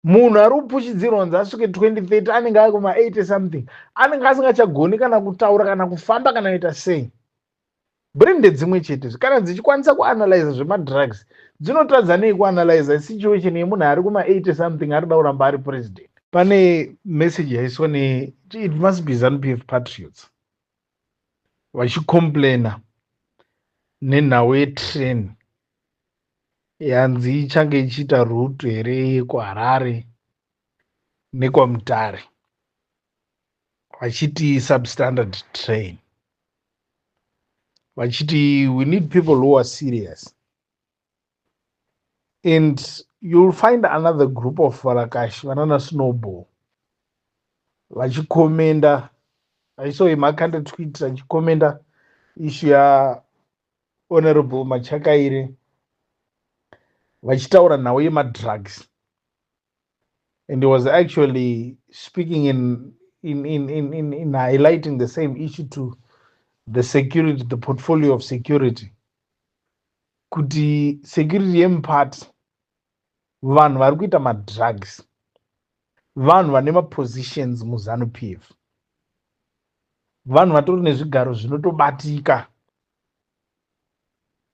Munhu ari kupushidzirwa kunzi asvike 2030 anenge ari kuma 80 something, anenge asingachagoni kana kutaura, kana kufamba, kana kuita sei. Brain ndedzimwe chete kana dzichikwanisa kuanalyza zvemadrugs, dzinotadza nei kuanalyza situation yemunhu ari kuma 80 something ari kuda kuramba ari president? Pane message yaiswa ne, it must be ZANU PF patriots, vachicomplaina nenhau yetrain yanzi ichange ichiita route here yekuHarare nekwaMutare, vachiti substandard train, vachiti we need people who are serious. And you'll find another group of varakashi vanana Snowball vachikomenda, vaisawo makanda tweet achikomenda issue yaHonorable Machakaire, vachitaura nhau yemadrugs, and he was actually speaking in highlighting the same issue to the security, the portfolio of security, kuti security yemupati, vanhu vari kuita madrugs, vanhu vane mapositions muZANU PF, vanhu vatori nezvigaro zvinotobatika.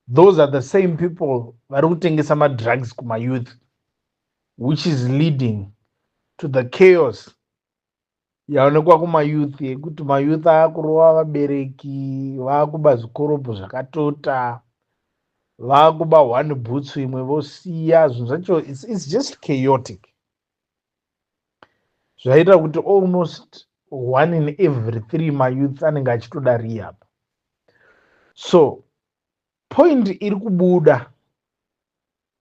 Those are the same people vari kutengesa madrugs kumayouth, which is leading to the chaos yaonekwa kumayouth, yekuti mayouth aakurova vabereki, vaakuba zvikorobho zvakatota, vaakuba one bhutsu imwe vosiya. Zvinhu zvacho it's just chaotic. Zvaita kuti almost one in every three mayouth anenge achitoda rehab. So point iri kubuda,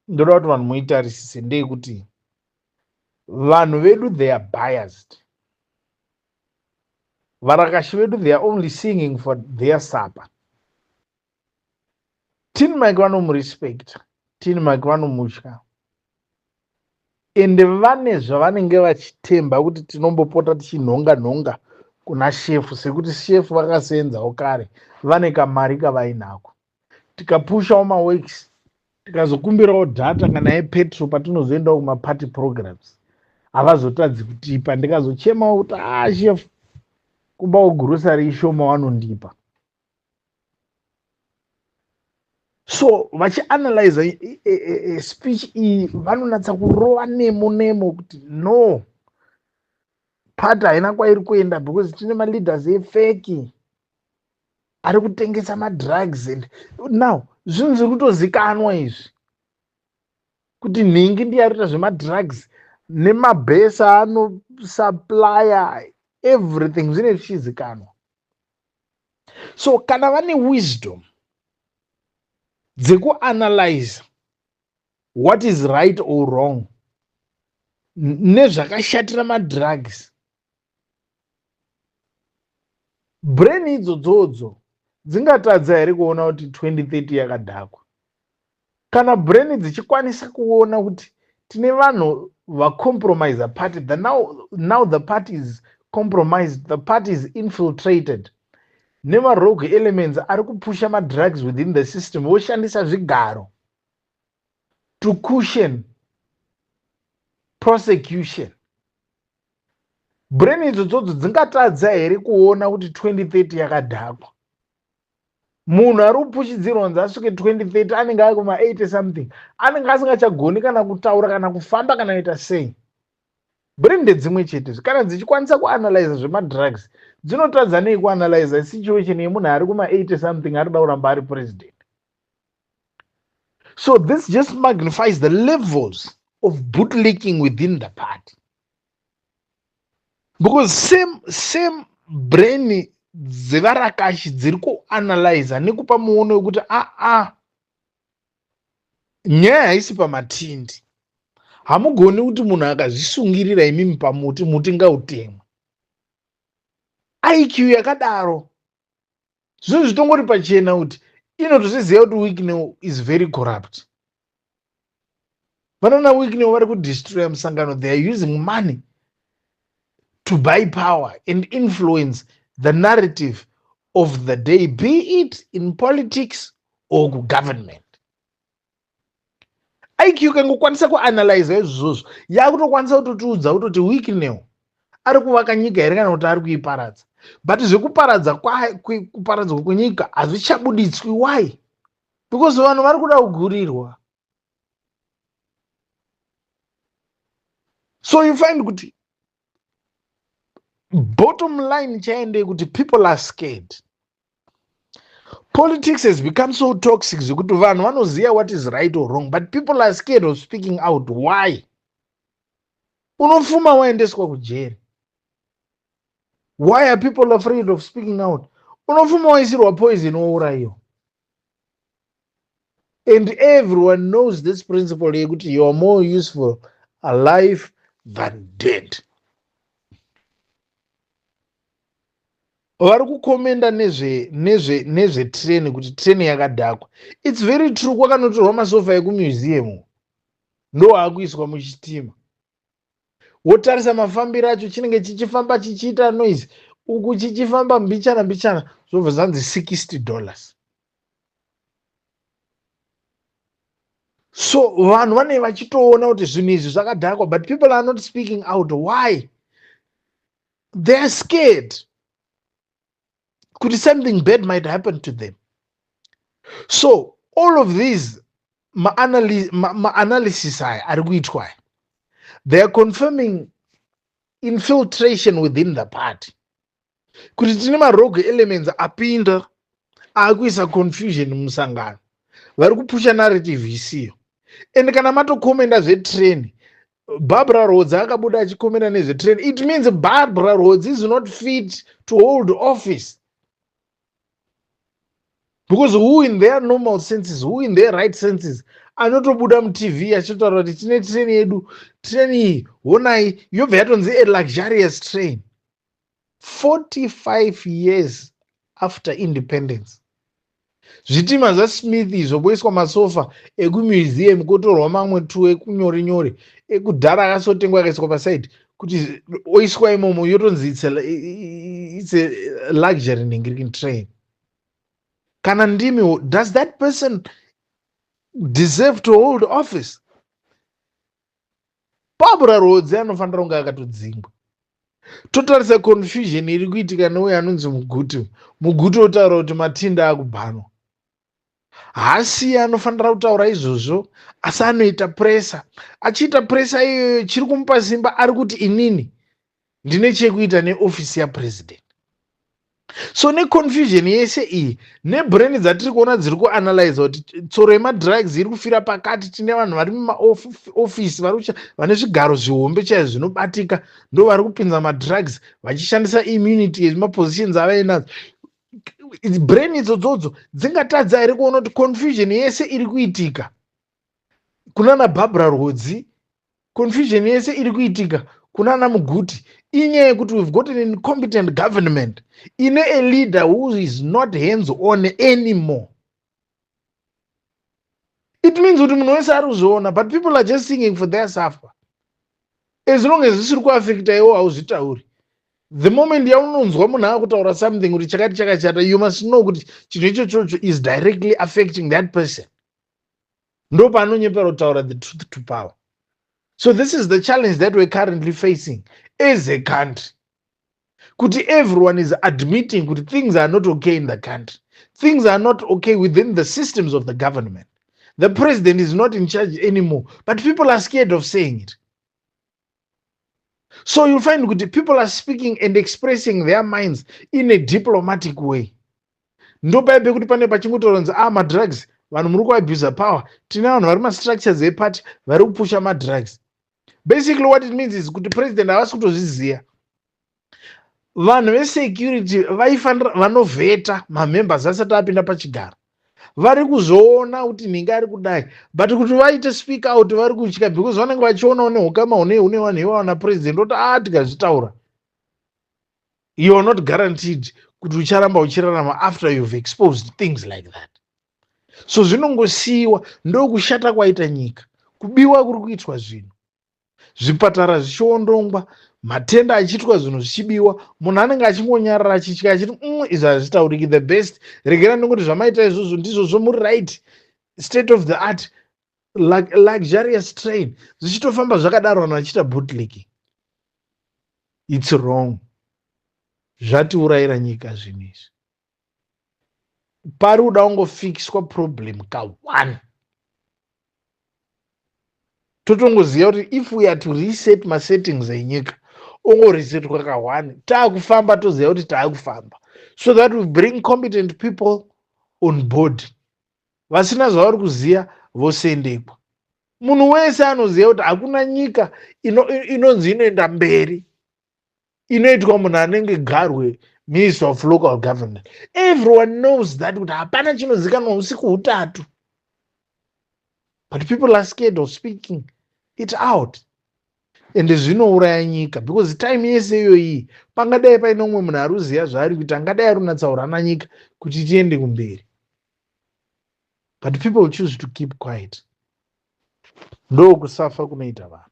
ndoda kuti vanhu muitarisise, ndeyekuti vanhu vedu, they are biased. Varakashi vedu, they are only singing for their supper. Tin Mike vanomurespecta, Tin Mike vanomutya, ende vane zvavanenge vachitemba kuti tinombopota tichinhonga nhonga kuna shefu, sekuti shefu vakasenzawo kare, vane kamari kavainako, tikapushawo maworks, tikazokumbirawo data kana yepetrol patinozoendawo kumaparty programs, havazotadzi kutipa. Ndikazochemawo kuti a ah, shefu, kumbawo grocery ishoma, vanondipa. So vachianalyza speech iyi, vanonatsa kurova nemo nemo kuti no, party haina kwairi kuenda because tine maleaders efake ari kutengesa madrugs. And now zvinhu zviri kutozikanwa izvi kuti nhingi ndiye ari kuita zvemadrugs nemabhesa anosupplya everything, zvine zvichizikanwa. So kana vane wisdom dzekuanalyze what is right or wrong nezvakashatira madrugs, brain idzodzodzo dzingatadza here kuona kuti 2030 yakadhakwa? Kana brain dzichikwanisa kuona kuti tine vanhu vacompromise party, now the party is compromised, the party is infiltrated nemarogue elements ari kupusha madrugs within the system, voshandisa zvigaro to cushion prosecution, brain idzodzodzo dzingatadza here kuona kuti 2030 yakadhakwa? Munhu ari kupushidzirwa kunzi asvike 2030 anenge ari kuma 80 something, anenge asingachagoni kana kutaura, kana kufamba, kana kuita sei. Brain ndedzimwe chete kana dzichikwanisa kuanalyza zvemadrugs, dzinotadza nei kuanalyza situation yemunhu ari kuma 80 something ari kuda kuramba ari president? So this just magnifies the levels of bootlicking within the party, because same brain dzevarakashi dziri kuanalyza nekupa muono wekuti aa ah, nyaya haisi pamatindi. Hamugoni kuti munhu akazvisungirira imimi pamuti, muti ngautemwe. IQ yakadaro, zvinhu zvitongori pachena kuti inotozviziva kuti Wicknell is very corrupt. Vanana Wicknell vari kudestroya musangano. They are using money to buy power and influence the narrative of the day, be it in politics or kugovernment. IQ kangokwanisa kuanalyza izvozvo, yakutokwanisa kutotiudza kutoti Wicknell ari kuvaka nyika here kana kuti ari kuiparadza. But zvekuparadza, kuparadzwa kwenyika hazvichabuditswi. Why? Because vanhu vari kuda kugurirwa. So you find kuti bottom line chaende kuti people are scared. Politics has become so toxic zvekuti vanhu vanoziva what is right or wrong, but people are scared of speaking out. Why? Unofuma waendeswa kujeri. Why are people afraid of speaking out? Unofuma waisirwa poison, wourayiwa. And everyone knows this principle yekuti you are more useful alive than dead. Vari kukomenda nezve nezve nezvetrain kuti train yakadhakwa. It's very true. Kwakanotorwa masofa ekumuseum, ndo akuiswa muchitima. Wotarisa mafambiro acho, chinenge chichifamba chichiita noise uku, chichifamba mbichana mbichana, zvobva zvanzi $60. So vanhu vanenge vachitoona kuti zvinhu izvi zvakadhakwa, but people are not speaking out. Why? They are scared kuti something bad might happen to them. So all of these maanalysis ma, ma aya ari kuitwa aya, they are confirming infiltration within the party, kuti tine marogue elements apinda akuisa confusion mumusangano, vari kupusha narrative isiyo. And kana matokomenda zvetrain, Barbara Rhodes akabuda achikomenda nezvetrain, it means Barbara Rhodes is not fit to hold office, because who in their normal senses, who in their right senses, anotobuda muTV achitotaura kuti tine train yedu, train iyi honai, yobva yatonzi a luxurious train 45 years after independence? Zvitima zvaSmith izvo boiswa masofa ekumuseum, kotorwa mamwe tu ekunyore nyore ekudhara akasotengwa, akaiswa pasaidi kuti oiswa imomo, yotonzi it's a luxury ningirikin train. Kana ndimi, does that person deserve to hold office? Barbara Rhodzi anofanira kunge akatodzingwa. Totarisa confusion iri kuitika neuyo anonzi Muguti. Muguti otaura kuti matinda akubhanwa. Haasiye anofanira kutaura izvozvo, asi anoita presa. Achiita presa iyoyo, chiri kumupa simba, ari kuti inini ndine chekuita neofisi yapresident. So neconfusion yese iyi, nebrain dzatiri kuona dziri kuanalyza kuti tsoro yemadrugs iri kufira pakati, tine vanhu vari mumaofisi vane zvigaro zvihombe chaizvo zvinobatika, ndo vari kupinza madrugs vachishandisa immunity yemapositions avainadzo. Brain idzodzodzo dzingatadza here kuona kuti confusion yese iri kuitika kunana Barbara Rwodzi, confusion yese iri kuitika kunana Muguti, inyaya yekuti we've got an incompetent government ine a leader who is not hands on anymore? It means kuti munhu wese ari kuzviona, but people are just singing for their suffer. As long as zvisiri kuafecta iwo, hauzvitauri. The moment yaunonzwa munhu akutaura something kuti chakati chakachata, you must know kuti chinhu ichochocho is directly affecting that person. Ndo paanonyepera kutaura the truth to power. So this is the challenge that we're currently facing as a country, kuti everyone is admitting kuti things are not okay in the country, things are not okay within the systems of the government, the president is not in charge anymore, but people are scared of saying it. So you'll find kuti people are speaking and expressing their minds in a diplomatic way. Ndopai pekuti pane pachingotoronzi, ah, madrugs, vanhu muri kuabusa power, tine vanhu vari mastructures eparty vari kupusha madrugs. Basically what it means is kuti president havasi kutozviziva. Vanhu vesecurity vaifanira vanovheta mamembers asati apinda pachigaro, vari kuzoona kuti nhingi ari kudai, but kuti vaite speak out vari kutya, because vanenge vachionawo neukama hune hune vanhu ivavo napresident, oti a ah, tikazvitaura, you are not guaranteed kuti ucharamba uchirarama after you've exposed things like that. So zvinongosiyiwa. Ndokushata kwaita nyika, kubiwa kuri kuitwa zvinhu, zvipatara zvichiondongwa, matenda achiitwa, zvinhu zvichibiwa, munhu anenge achingonyarara achitya, achiti izvi hazvitauriki, the best regera ndingoti zvamaita izvozvo ndizvozvo, muri right, state of the art. Luxurious train zvichitofamba zvakadaro, vanhu vachiita bootlicking. It's wrong. Zvatiurayira nyika zvinhu izvi. Pari kuda kungofixwa problem ka1, totongoziva kuti if we are to reset masettings enyika, ongoresetwa ka1, taakufamba, toziva kuti taakufamba, so that we bring competent people on board. Vasina zvavari kuziva vosendekwa. Munhu wese anoziva kuti hakuna nyika inonzi inoenda mberi inoitwa munhu anenge garwe Minister of Local Government. Everyone knows that kuti hapana chinozikanwa usiku hutatu, but people are scared of speaking it out. Ende zvinouraya nyika, because time yese iyoyi pangadai paine umwe munhu ari kuziva zvaari kuita, angadai ari kunatsaurana nyika kuti tiende kumberi, but people choose to keep quiet. Ndokusafa kunoita vanhu.